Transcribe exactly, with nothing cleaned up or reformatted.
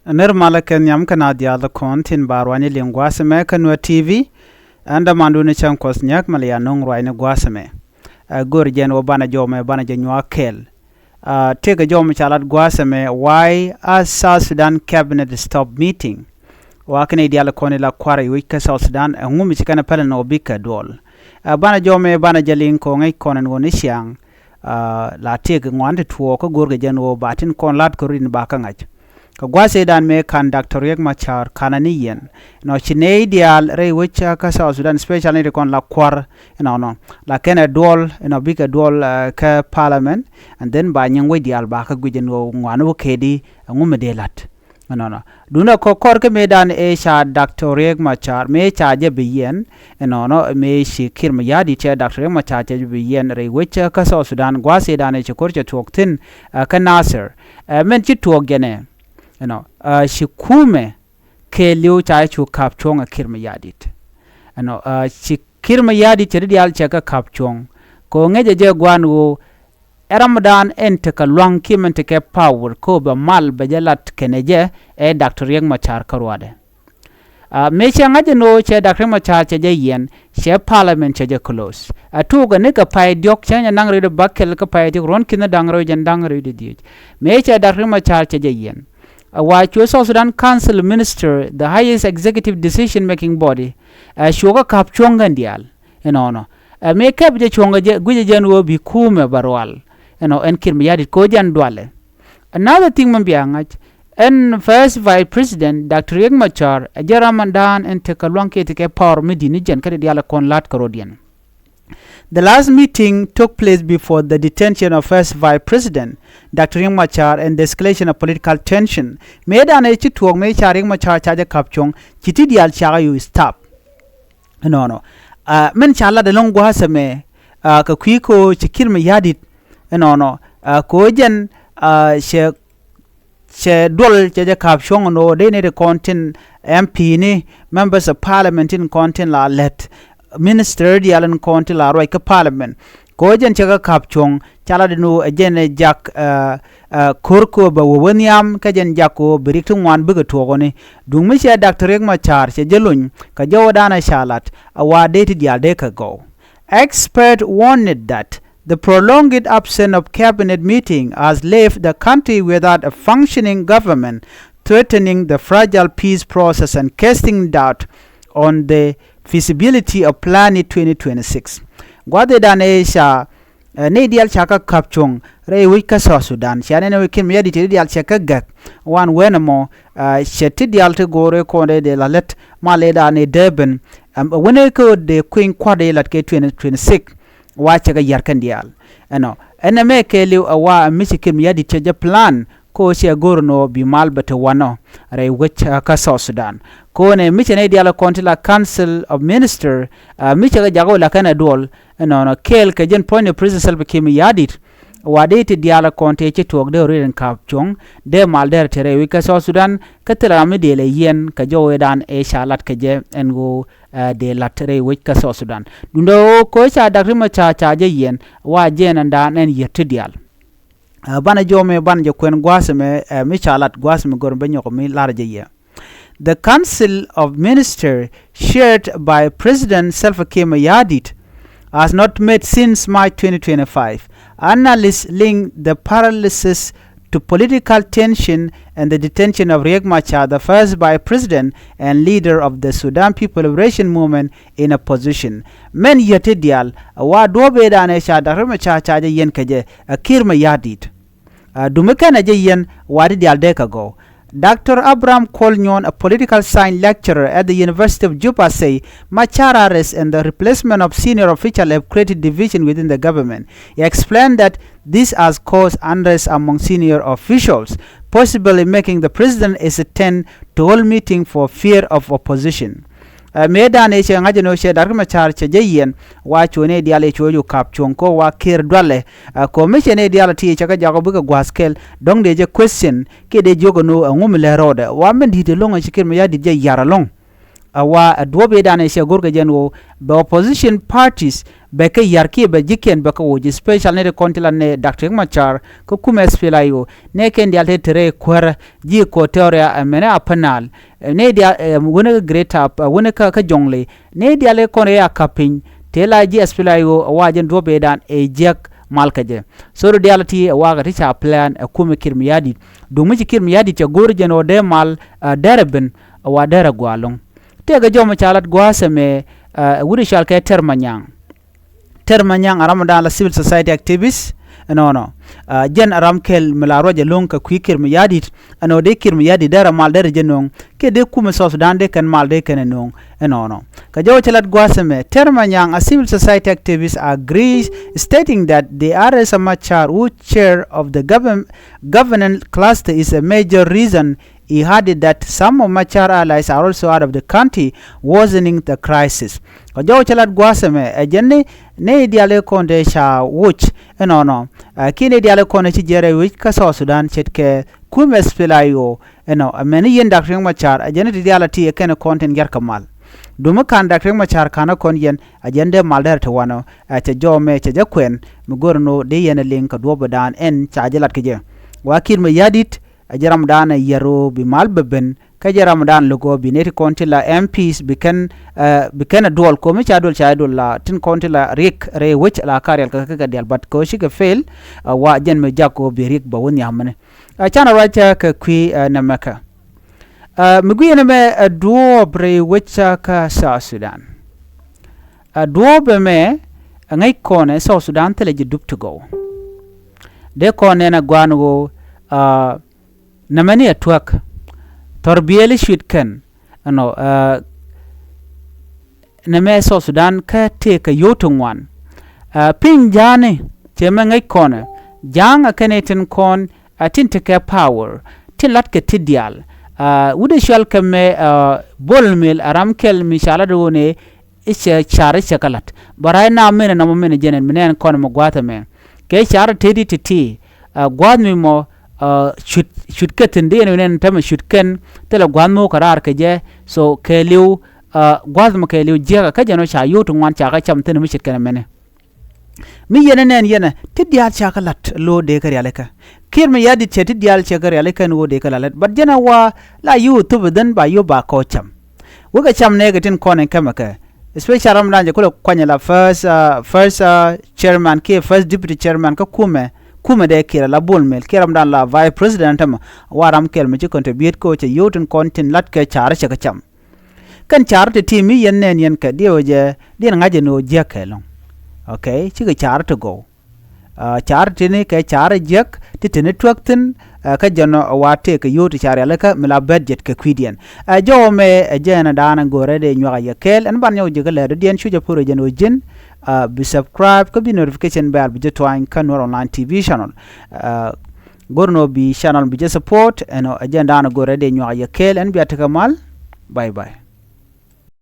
Nir malä kɛ nhiam kɛ na diaal kɔn tin ba ruany liŋ gua̱a̱th ɛmɛ kä Nuer T V. Ɛn dämandun cäŋ Kuɔth Nyak Malian nuŋ ruany ni gua̱a̱th ɛmɛ. Ɛ go̱r jɛn wä banɛ jɔw mɛ banɛ jɛ nyuak kɛɛl. Ɛ tëëkɛ jɔw mɛ ca lat gua̱a̱th ɛmɛ, why has South Sudan cabinet stop meeting? Wa kɛn i̱ diaal kɔn ila kua̱r i̱ wec kä South Sudan, ɛŋu mi ci kɛn ɛ pɛlɛ nɔ bikɛ duɔl. Ɛ banɛ jɔw mɛ banɛ jɛ liŋ kɔŋ ŋäc kɔn ɛn ɣöö ni ciaŋ. Ɛ la tëëkɛ ŋuan ti tuɔɔk kä go̱rkɛ jɛn ɣöö ba tin kɔn lat kɛ rut in ba kä ŋa̱c. Kɛ gua̱a̱th ëëdan mëë ka̱n Doctor Riek Machar ka̱n ani yɛn. Nɔ ci nɛy diaal rɛy wec kä South Sudan, special ni ti kɔn la kua̱r inɔnɔ. La kɛn ɛ duɔl inɔ bikɛ duɔl, ɛ, kä parliament, and then ba nyiŋ wec diaal ba kä guic ɛn ɣöö ŋuan wä kɛɛdi ɛŋu mi dee la̱t. Inɔnɔ. Duundɛ kɔ kɔr kä mëëdan ëë ca Doctor Riek Machar mëë ca jɛ bi yɛn. Inɔnɔ mëë ci Kiir Mayardit cɛ Doctor Riek Machar cɛ jɛ bi yɛn rɛy wec kä South Sudan gua̱a̱th ëëdan ëë ci ko̱r cɛ tuɔɔk thi̱n, ɛ, kä Nasir. Ɛ mɛn ci tuɔɔk jɛnɛ. Ɛnɔ, ɛ, ci kumɛ kɛɛliw ca cu ka̱p cuɔ̱ŋ ɛ Kiir Mayardit. Ɛnɔ, ɛ, ci Kiir Mayardit cɛ ti diaal cɛ kä ka̱p cuɔ̱ŋ. Kɛ ɣöö ŋäcɛ jɛ gua̱a̱n ɣöö ɛ ramdan ɛn tekɛ lua̱ŋ kiɛ mɛn tekɛ power kɛ ɣöö bɛ mal bɛ jɛ lat kɛnɛ jɛ ɛ Doctor Riek Machar kä ruaadɛ. Ɛ mëë cɛ ŋa̱c ɛn ɣöö cɛ Doctor Riek Machar cɛ jɛ yɛn, cɛ parliament cɛ jɛ close. Ɛ tuukɛ ni kɛ pay diɔ̱k cɛ nyɛ naŋ rɛy di bäkɛl kä pay diɔ̱k ruɔ̱n ki̱n da̱ŋ rɛw jɛn da̱ŋ rɛw di dhiec. Mëë cɛ Doctor Riek Machar cɛ jɛ yɛn. Ɛ wa cuɛ South Sudan Council of Minister, the highest executive decision making body. Ɛ cuɔ kä ka̱p cuɔ̱ŋ kɛn diaal. Inɔnɔ. Ɛ mëë kɛp jɛ cuɔ̱ŋ kɛ jɛ guicɛ jɛn ɣöö bi kumɛ bɛ rual. Inɔ ɛn Kiir Mayardit kɛ ɣöö jɛn dualɛ. Another thing mɛn bia ŋa̱c. Ɛn First Vice President Doctor Riek Machar ɛ jɛ ramdan ɛn tekɛ lua̱ŋ kiɛ tekɛ power mi di̱t ni jɛn kä ti diaal ɛ kɔn la̱t kɛ rɔ̱diɛn. The last meeting took place before the detention of First Vice President Doctor Riek Machar and the escalation of political tension. Mëëdan ëë ci tuɔɔk mëë ca Riek Machar ca jɛ ka̱p cuɔ̱ŋ, ci ti diaal cakɛ yu stop. Inɔnɔ. Ɛ mɛn ca lat ɛlɔ̱ŋ gua̱a̱th ɛmɛ, ɛ, kɛ kui̱ kɛ ɣöö ci Kiir Mayardit. Inɔnɔ. Ɛ kɛ ɣöö jɛn, ɛ, cɛ cɛ duɔl cɛ jɛ ka̱p cuɔ̱ŋ ɛn ɣöö dee ni ti kɔn tin M P ni, members of parliament tin kɔn tin la lät, minister diaal in kɔn tin la ruac kä parliament. Kɛ ɣöö jɛn cɛ kɛ ka̱p cuɔ̱ŋ ca lat ɛn ɣöö ɛ jɛn ɛ jak, ɛ, ɛ, ko̱r kɛ ɣöö bɛ wä wä nhiam kä jɛn jak kɛ ɣöö bi rik ti ŋuan bikɛ tuɔɔk ɣöni. Duŋ mi cɛ Doctor Riek Machar cɛ jɛ lony kɛ jɔwädan ɛ ca lat ɛ wa dee ti diaal dee kɛ gɔw. Expert warned that the prolonged absence of cabinet meeting has left the country without a functioning government, threatening the fragile peace process and casting doubt on the feasibility of planning twenty twenty-six. Gua̱dhidan ëë ca, ɛ, ni diaal ca kä ka̱p cuɔ̱ŋ rɛy wec kä South Sudan. Cia nɛn ɛ wec Kiir Mayardit ti diaal cɛ kä gäk. Wan wen ɛmɔ, ɛ, cɛ ti diaal ti go̱o̱r ëë kɔn dee dee la lät mal ëëdan ëë Durban. Ɛm, ɛ wen ëë kä dee kui̱ny kua̱r dee lat kɛ twenty twenty-six. Wa cɛ kɛ yar kɛn diaal. Ɛnɔ. Ɛn ɛmɛ kɛɛliw ɛ wa mi ci Kiir Mayardit cɛ jɛ plan. Ko cɛ go̱r nɔ bi mal bɛ te wanɔ rɛy wec, ɛ, kä South Sudan. Ko nɛ mi cɛ nɛ diaal kɔn ti la Council of Minister, ɛ, mi cɛ kɛ jakɔ la kɛn ɛ duɔl. Ɛnɔnɔ kɛɛl kɛ jɛn puɔ̱ny ni President Salva Kiir Mayardit. Wa dee ti diaal kɔn ti ci tuɔɔk dee ri rin ka̱p cuɔ̱ŋ dee mal dee te rɛy wec kä South Sudan. Kä thil ram mi dee lɛ yɛn kɛ jɔwädan ëë ca lat kɛ jɛ ɛn ɣöö, ɛ, dee lat rɛy wec kä South Sudan. Duundɛ ɣöö ko ca Doctor Riek Machar ca jɛ yɛn wa jɛn ɛn daan ɛn yet ti diaal. Ɛ, banɛ jɔw mɛ banɛ jɛ kuɛn gua̱a̱th mɛ, ɛ, mi ca lat gua̱a̱th mɛ gör bɛ nyɔk mi lar jɛ yɛ. The Council of Ministers, chaired by President Salva Kiir Mayardit, has not met since March twenty twenty-five. Analysts link the paralysis to political tension and the detention of Riek Machar, the first vice president and leader of the Sudan People Liberation Movement, in opposition. Mɛn yet ti diaal, ɛ wa duɔ̱ɔ̱p ëëdan ëë ca Doctor Riek Machar ca jɛ yɛn kɛ jɛ, ɛ Kiir Mayardit. Ɛ, dumi kɛn ɛ jɛ yɛn, wa ti diaal dee kɛ gɔw. Doctor Abraham Kuol Nyuɔn, a political science lecturer at the University of Juba, say Machar arrest and the replacement of senior official have created division within the government. He explained that this has caused unrest among senior officials, possibly making the president hesitant to hold meeting for fear of opposition. Ɛ, mëëdan ëë cɛ ŋa̱c ɛn ɣöö cɛ Doctor Machar cɛ jɛ yiɛn, wa cuɔ̱ɔ̱n ëë diaal ëë cuɔ̱ɔ̱c ɣöö ka̱p cuɔ̱ŋ kɛ ɣöö wa Kiir dualɛ. Ɛ, kɛ ɣöö mi cɛ nɛy diaal ɛ ti cɛ kɛ jak ɣöö bikɛ gua̱a̱th kɛl, dɔ̱ŋ dee jɛ question kiɛ dee jiök ɛn ɣöö ɛŋu mi lɛ rɔɔdɛ. Wa min di̱i̱t ɛlɔ̱ŋ ɛ ci Kiir Mayardit jɛ yar ɛlɔ̱ŋ. a wa a duɔ̱p i̱ dan ɛ cɛ go̱r kɛ jɛn ɣöö bɛ opposition parties bɛ kɛ ya̱r kiɛ bɛ ji̱kiɛn bɛ kɛ woc, especially nɛy ti kɔn ti la nɛ Doctor Riek Machar kä kumɛ SPLA-IO. Nɛy kɛn diaal te te rɛy kuäärä ji̱ Equatoria, ɛ mɛn ɛ Upper Nile, ɛ nɛy diaal, ɛ wänä kä Greater, ɛ wänä kä, kä Jonglei, nɛy diaal ɛ kɔn rɛy a ka̱p piny. Tëë la ji̱ SPLA-IO ɛ wa jɛn duɔ̱p i̱ dan ɛ jiäk mal kɛ jɛ. So rɔ diaal ti ɛ wakɛ ti ca plan ɛ kumɛ Kiir Mayardit. Duŋ mi ci Kiir Mayardit cɛ go̱o̱r jɛn ɣöö dee mal, ɛ dɛrɛ ben, ɛ wa dɛrɛ gua̱a̱ lo̱ŋ. Tëëkɛ jɔmɛ ca lat gua̱a̱th ɛmɛ, ɛ wut i̱ cɔal kɛ Ter Manyaŋ. Ter Manyaŋ a ramdan la civil society activist ɛnɔnɔ. Ɛ jɛn a ram kɛl mi la ruac ɛlɔ̱ŋ kɛ kui̱ Kiir Mayardit, ɛnɔ dee Kiir Mayardit dee rɛ mal dee rɛ jɛ no̱o̱ŋ, kiɛ dee kumɛ South Sudan dee kɛn mal dee kɛn ɛ no̱o̱ŋ ɛnɔnɔ. Kɛ jɔw cɛ lat gua̱a̱th ɛmɛ, Ter Manyaŋ, a civil society activist, agrees, stating that the R S Machar, who chair of the govern-, governance cluster, is a major reason. He added that some of Machar allies are also out of the country, worsening the crisis. Kɛ jɔw cɛ lat gua̱a̱th ɛmɛ, ɛ jɛn ni, ni diaal ɛ kɔn dee ca woc ɛnɔnɔ. Ɛ kiɛ ni diaal ɛ kɔn ɛ ci jiɛɛr ɛ wec kä South Sudan ce̱tkɛ kumɛ SPLA-IO ɛnɔ. Ɛ mɛn ni yɛn Doctor Riek Machar, ɛ jɛn ni ti diaal ɛ ti ɛ kɛn ɛ kɔn tin gɛr kɛ mal. Dumi ka̱n Doctor Riek Machar ka̱n ɛ kɔn yɛn, ɛ jɛn dee mal dɛr ti wanɔ, ɛ cɛ jɔmɛ cɛ jɛ kuɛn, mi go̱r ni ɣöö dee yɛn ɛ liŋ kɛ duɔ̱ɔ̱p ɛ dan ɛn ca jɛ lat kɛ jɛ. Wa Kiir Mayardit, ɛ jɛ ramdan ɛ yɛr ɣöö bi mal bɛ ben, kä jɛ ramdan lo̱k ɣöö bi nɛy ti kɔn ti la M Ps bi kɛn, ɛ, bi kɛn ɛ duɔl ko̱mi ca duɔl ca duɔl la tin kɔn ti la Riek rɛy wec la ka riɛl kɛ kɛ diaal, but kɛ ɣöö cikɛ fail, ɛ, wa jɛn mi jak ɣöö bi Riek bɛ wä nhiam mini. Ɛ, canɛ ruac, ɛ, kɛ kui̱, ɛ, nɛmɛ kɛ. Ɛ, mi gui̱i̱ nɛmɛ, ɛ, duɔ̱ɔ̱p rɛy wec, ɛ, kä South Sudan. Ɛ, duɔ̱ɔ̱p ɛmɛ, ɛ, ŋäc kɔn ɛ South Sudan thilɛ ji̱ dup ti gɔw. Dee kɔn nɛn ɛ gua̱a̱n ɣöö, ɛ, nɛmɛ ni ɛ tuäk. Thɔr biëëli cuit kɛn, ɛnɔ, ɛ, nɛmɛ South Sudan kä tëëkɛ yio̱w ti ŋuan. Ɛ, piny ja̱a̱ni, cɛ mɛ ŋäc kɔn ɛ. Ja̱a̱ŋ ɛ kɛn i̱ tin kɔn, ɛ, tin tekɛ power, tin la̱tkɛ ti diaal. Ɛ, wut i̱ cɔal kɛ mɛ, ɛ, Bol Mel, ɛ ram kɛl mi ca lat ɣöö nɛ, i̱ cɛ car i̱ cɛ kɛ la̱t. But right now, minɛ nɔmɔ minɛ jɛn ɛn mi nɛn kɔn mɛ gua̱a̱th ɛmɛ. Kɛ car i̱ teti ti ti, ɛ, gua̱a̱th mi mɔ, ɛ, cut, cut kɛ thi̱n di ɛn mi nɛn tämɛ cut kɛn, thilɛ gua̱a̱th mi wä kɛ raar kɛ jɛ. So kɛɛliw, ɛ, gua̱a̱th mɔ kɛɛliw jiäkä kä jɛn ɔ ca yio̱w ti ŋuan ca kɛ cam thi̱n mi ce̱tkɛn ɛmɛnɛ. Mi yɛn ɛ nɛn yɛn ɛ, ti diaal ca kɛ la̱t lo̱o̱ dee kɛ rialikä. Kiir Mayardit cɛ ti diaal cɛ kɛ rialikä ni ɣöö dee kɛ la̱t. But jɛn ɛ wa la yio̱w thop ɛ dhän ba yio̱w ba kɔɔc cam. Wekɛ cam nɛɛkɛ tin kɔn in kɛmɛ kɛ. Especially ram dan jɛ kulɛ kuany la first, uh, first, uh, chairman kiɛ first deputy chairman kä kumɛ, kumɛ dee Kiir la Bol Mel, kiɛ ram dan la vice president tämɛ, wa ram kɛl mi ci contribute kɛ ɣöö cɛ yio̱w tin kɔn tin la̱t kɛ car cɛ kɛ cam. Kɛn car ti ti mi yɛn nɛn yɛn kɛ diɛ wä jɛ, diɛn ŋa̱c ɛn ɣöö jiäk kɛ lɔ̱ŋ. Okay, cikɛ car ti gɔw. Ɛ, car tini kɛ car jiäk ti tini tuäk thi̱n, ɛ, kä jɛn ɔ wa tëëkɛ yio̱w ti ca rialikä mi la budget kɛ kui̱diɛn. Ɛ, jɔwä mɛ, ɛ, jɛn ɛ da̱a̱n ɛ go̱rɛ dee nyuak a yɛ kɛɛl, ɛn ban nyɔk ji̱ kä lɛr dɔ̱diɛn cucä pur ɛ jɛn ɔ ji̱n, ɛ, bi subscribe kä bi notification bell bi ji̱ tuany kä Nuer Online T V channel. Ɛ, go̱r nɔ bi channel bi ji̱ support, ɛn ɔ, ɛ, jɛn da̱a̱n ɛ go̱rɛ dee nyuak a yɛ kɛɛl, ɛn bia tekɛ mal. Bye bye.